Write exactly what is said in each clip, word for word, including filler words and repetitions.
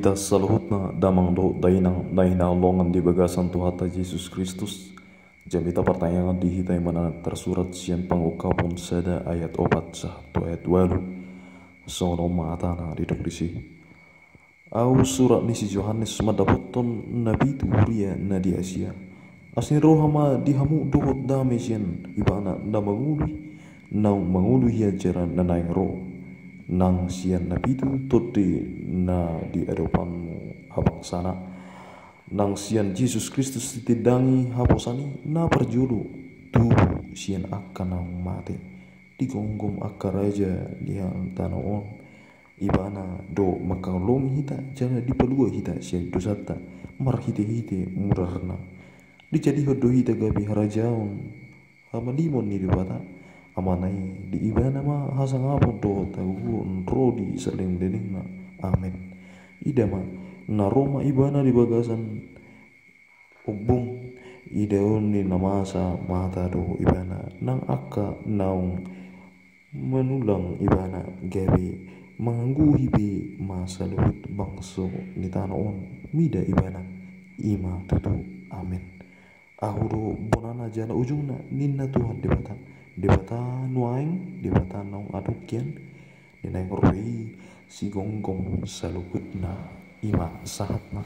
Hita saluhutna damang dohot dainang na hinaholongan di bagasan Tuhanta Jesus Kristus. Jamita partangiangan di hita i ma na tarsurat sian Pangungkapon sada ayat opat sahat tu ayat ualu. Songon on ma hatana didok disi. Ahu surat ni si Johannes mandapothon na pitu huria na di Asia. Asi ni roha ma di hamu dohot dame sian Ibana na mangolu i, naung mangolu hian jala na naeng ro, nang sian na pitu tondi na di adopanmu habangsana, nang sian Jesus Kristus sitindangi haposan i na parjolo tubu sian angka naung mate, digomgom angka raja di tano on. Ibana do mangkaholongi hita jala dipalua hita sian dosanta marhitehite mudarna. Dijadihon do hita gabe harajaon hamalimon ni Debata Amana i. Di Ibana ma hasangapon dohot hagogoon ro di salelenglelengna. Amen. Ida ma, na ro ma Ibana di bagasan ombun, idaon ni na masa mata do Ibana nang angka naung manulang Ibana gabe mangangguhi be ma saluhut bangso ni tano on mida Ibana. I ma tutu. Amen. Ahu do bonana jala ujungna, ninna Tuhan Debata, Debata nuaeng, Debata naung adong hian, na naeng ro i, sigomgom saluhutna. I ma sahatna.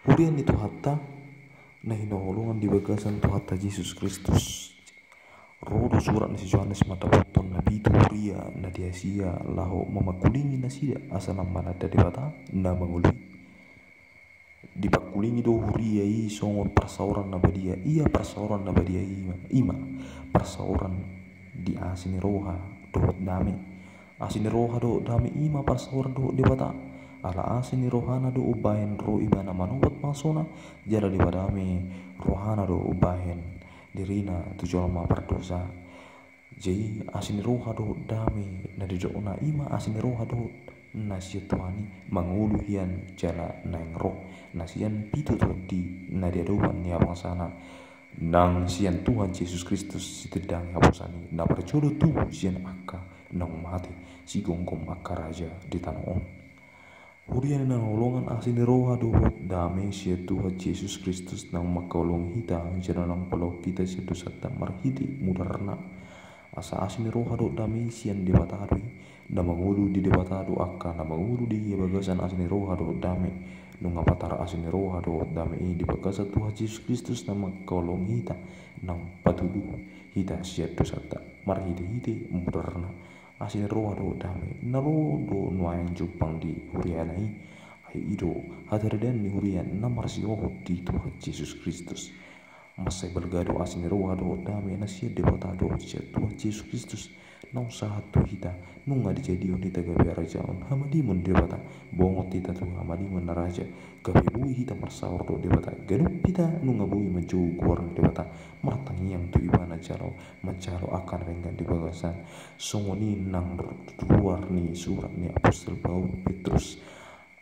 Huria ni Tuhanta na hinaholongan di bagasan Tuhanta Jesus Kristus. Ro do surat ni si Johannes mandapothon na pitu huria na di Asia laho mamangkulingi nasida asa lam mananda Debata na mangolu i. Dipangkulingi do huria i songon parsaoran na badia. Ia parsaoran na badia i ma, i ma parsaoran di asi ni roha dohot dame. Asi ni roha dohot dame i ma parsaoran dohot Debata. Ala asi ni rohana do umbahen ro Ibana manopot bangsona, jala dipardame rohana do umbahen dirina tu jolma pardosa. Jadi asi ni roha dohot dame na didokna i ma asi ni roha dohot na sian Tuhan i mangolu hian jala naeng ro, na sian pitu tondi na di adopan ni habangsana, nang sian Tuhan Jesus Kristus sitindangi haposan i na parjolo tubu sian angka naung mate, sigomgom angka raja di tano on. Huria na hinaholongan, asi ni roha dohot dame sian Tuhan Jesus Kristus naung mangkaholongi hita jala naung palaok hita sian dosanta marhite mudarna. Asa asi ni roha dohot dame i sian Debata do i. Na mangolu di Debata do angka na mangolu di ia bagasan asi ni roha dohot dame. Nunga patar asi ni roha dohot dame i di bagasan Tuhan Jesus Kristus na mangkaholongi hita, naung patuduhon hita sian dosanta marhitehite mudarna. Asi ni roha dohot dame na ro do nuaeng jumpang di huriana i. Ai i do hataridaan ni huria na marsihohot di Tuhan Jesus Kristus. Mansai balga do asi ni roha dohot dame na sian Debata dohot sian Tuhan Jesus Kristus, naung sahat tu hita, nunga dijadihon hita gabe harajaon hamalimon ni Debata. Bongot hita tu hamalimon na raja, gabe boi hita marsaor dohot Debata. Ganup hita nunga boi manjou goar ni Debata, martangiang tu Ibana jala manjalo angka na denggan di bagasan. Songon i nang ruar ni surat ni apostel Paul, Petrus.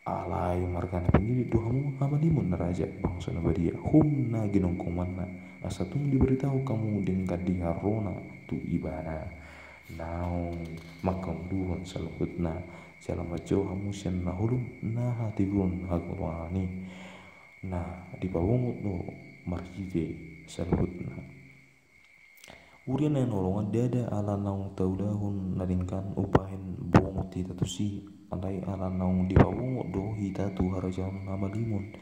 Alai marga na pinillit do hamu, hamalimon na raja, bangso na badia, hum na ginonggomanna, asa tung diberitahu hamu denggan ni harorona tu Ibana. Naung mangkaholongi saluhutna, jala manjou hamu sian na holom, na hatiburon hagolongan i. Na dipabongot do marhite saluhutna. Huria na hinaholongan, ndada ala naung taulahon na denggan umbahen bongot hita tusi, alai ala naung dipabongot do hita tu harajaon hamalimon.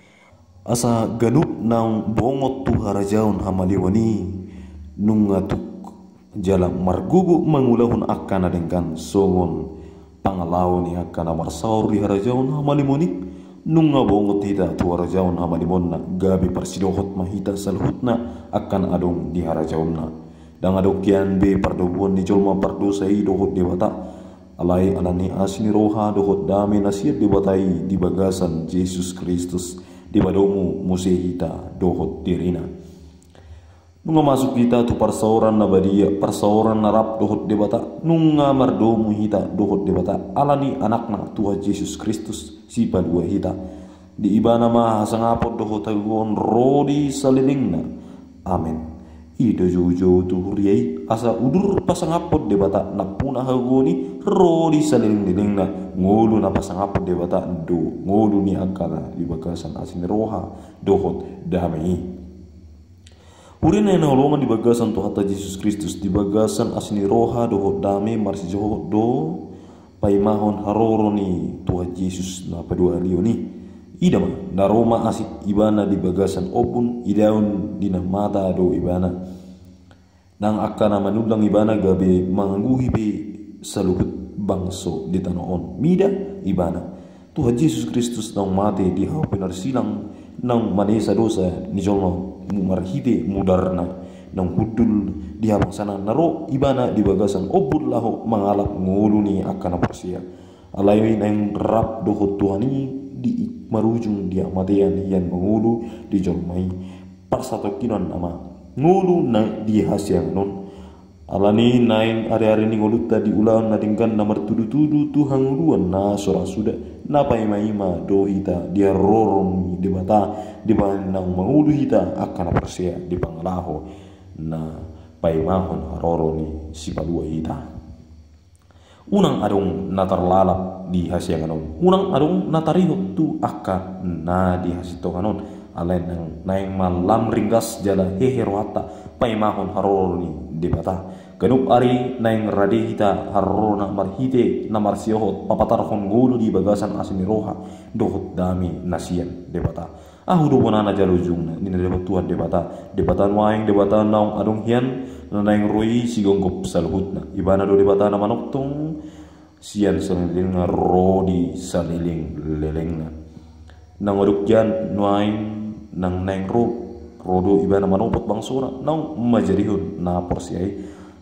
Asa ganup naung bongot tu harajaon hamalimon i, nunga tuk jala margogo mangulahon angka na denggan songon pangalaho ni angka na marsaor di harajaon hamalimon i. Nunga bongot hita tu harajaon hamalimonna, gabe parsidohot ma hita saluhutna angka na adong di harajaonna. Ndang adong hian be pardomuan ni jolma pardosa i dohot Debata. Alai ala ni asi ni roha dohot dame na sian Debata i di bagasan Jesus Kristus, dipadomu muse hita dohot dirina. Nunga masuk hita tu parsaoran na badia, parsaoran na rap dohot Debata, nunga mardomu hita dohot Debata ala ni Anakna Tuhan Jesus Kristus, Sipalua hita. Di Ibana ma hasangapon dohot hagogoon ro di salelengna. Amen. I do joujou tu huria i, asa udur pasangaphon Debata nampuna hagogoon i ro di saleleng-lelengna. Ngolu na pasangaphon Debata do ngolu ni angka na di bagasan asi ni roha dohot dame i. Huria na hinaholongan di bagasan Tuhanta Jesus Kristus, di bagasan asi ni roha dohot dame marsijohot do paimahon haroro ni Tuhan Jesus na paduahalihon i. Ida ma, na ro ma asi Ibana di bagasan ombun, idaon di na mata do Ibana. Nang angka na manullang Ibana gabe mangangguhi be saluhut bangso di tano on. Mida Ibana, Tuhan Jesus Kristus naung mate di hau pinarsilang, naung manesa dosa ni jolma mu-, marhite mudarna, naung hundul di habangsanan, na ro Ibana di bagasan ombun laho mangalap ngolu ni angka na porsea. Alai naeng rap dohot Tuhan i di marujung di hamatean hian mangolu di jolma i. Parsatongkinan nama ngolu na di hasiangan on. Alani naeng ari-ari ni ngolunta di ulaon na denggan na martudu-tudu tu hangoluan na so ra suda, na paima-ima do hita di haroro ni Debata, dibahen naung mangolu hita angka na porsea di pangalaho na paimahon haroro ni Sipalua hita. Unang adong na tarlalap di hasiangan on, unang adong na tarihot tu angka na di hasintongan on. Alai naeng, naeng ma lam ringgas jala hehe rohanta paimahon haroro ni Debata. Ganup ari naeng rade hita harorona marhite na marsiohot papatarhon ngolu di bagasan asi ni roha dohot dame na sian Debata. Ahu do bonana jala ujungna, ninna Tuhan Debata. Debata nuaeng, Debata naung adong hian, na naeng ro i sigonggop saluhutna. Ibana do Debata na manongtong sian saleleng-lelengna ro di saleleng-lelengna. Naung adong hian nuaeng, nang naeng ro, ro do Ibana manopot bangsona naung manjadihon na porsea i.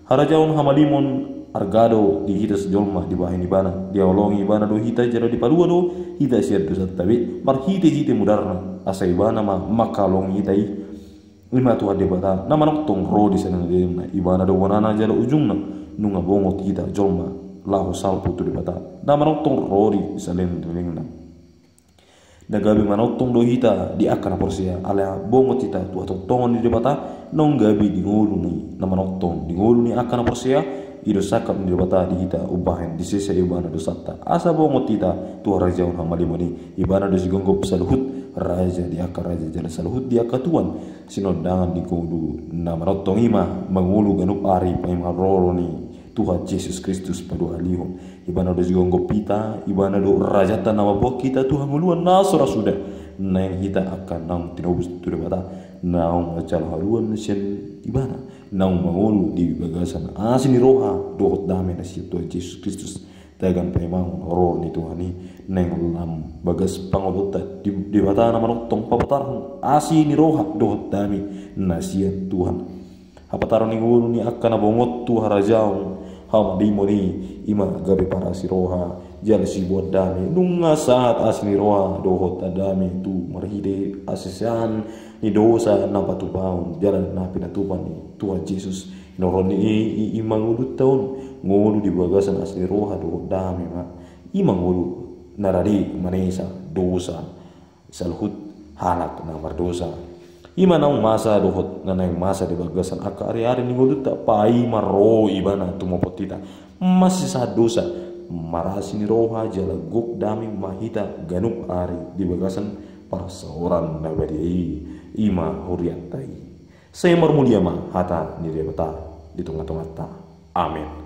Harajaon hamalimon arga do di hita sijolma dibahen Ibana. Dihaholongi Ibana do hita jala dipalua do hita sian dosanta be marhite-hite mudarna, asa Ibana ma mangkaholongi hita i. I ma Tuhan Debata na manongtong ro di saleleng-lelengna. Ibana do bonana jala ujungna. Nunga bongot hita jolma laho salpu tu Debata na manongtong ro di saleleng-lelengna. Na gabe manongtong do hita di angka na porsea, alai bongot hita tu hatongtongon ni Debata, naung gabe di ngolu ni na manongtong, di ngolu ni angka na porsea. I do sangkap ni Debata di hita umbahen disesa Ibana dosanta, asa bongot hita tu harajaon hamalimon i. Ibana do sigonggop saluhut raja di angka raja jala saluhut di angka tuan. Sinondangan ni ngolu na manongtong i ma mangolu ganup ari paima haroro ni Tuhan Jesus Kristus paduahalihon. Ibana do sigonggop hita, Ibana do rajanta na mamboan hita tu hangoluan na so ra suda. Naeng hita angka naung tinobus tu Debata, naung manjalo haluaon sian Ibana, naung mangolu di bagasan asi ni roha dohot dame na sian Tuhan Jesus Kristus. Tagan paimahon haroro ni Tuhan i, naeng lam bagas pangomoanta di Debata na manongtong papatarhon asi ni roha dohot dame na sian Tuhan. Hapataron ni ngolu ni angka na bongot tu harajaon hamalimon i, i ma gabe parasi roha jala siboan dame. Nunga sahat asi ni roha dohot dame tu marhite hasesaan ni dosa na patupahon jala na pinatupa ni Tuhan Jesus. Hinorhon ni i, i, i ma ngolunta on, ngolu di bagasan asi ni roha dohot dame ma. I ma ngolu na rade manesa dosa saluhut halak na mardosa. I ma naung masa dohot na naeng masa di bagasan angka ari-ari ni ngolunta, paima ro Ibana tumopot hita, masisahat dosa, marasi ni roha jala gok dame ma hita ganup ari di bagasan parsaoran na badia i, i ma hurianta i. Sai marmulia ma hata ni Debata di tonga-tonganta. Amen.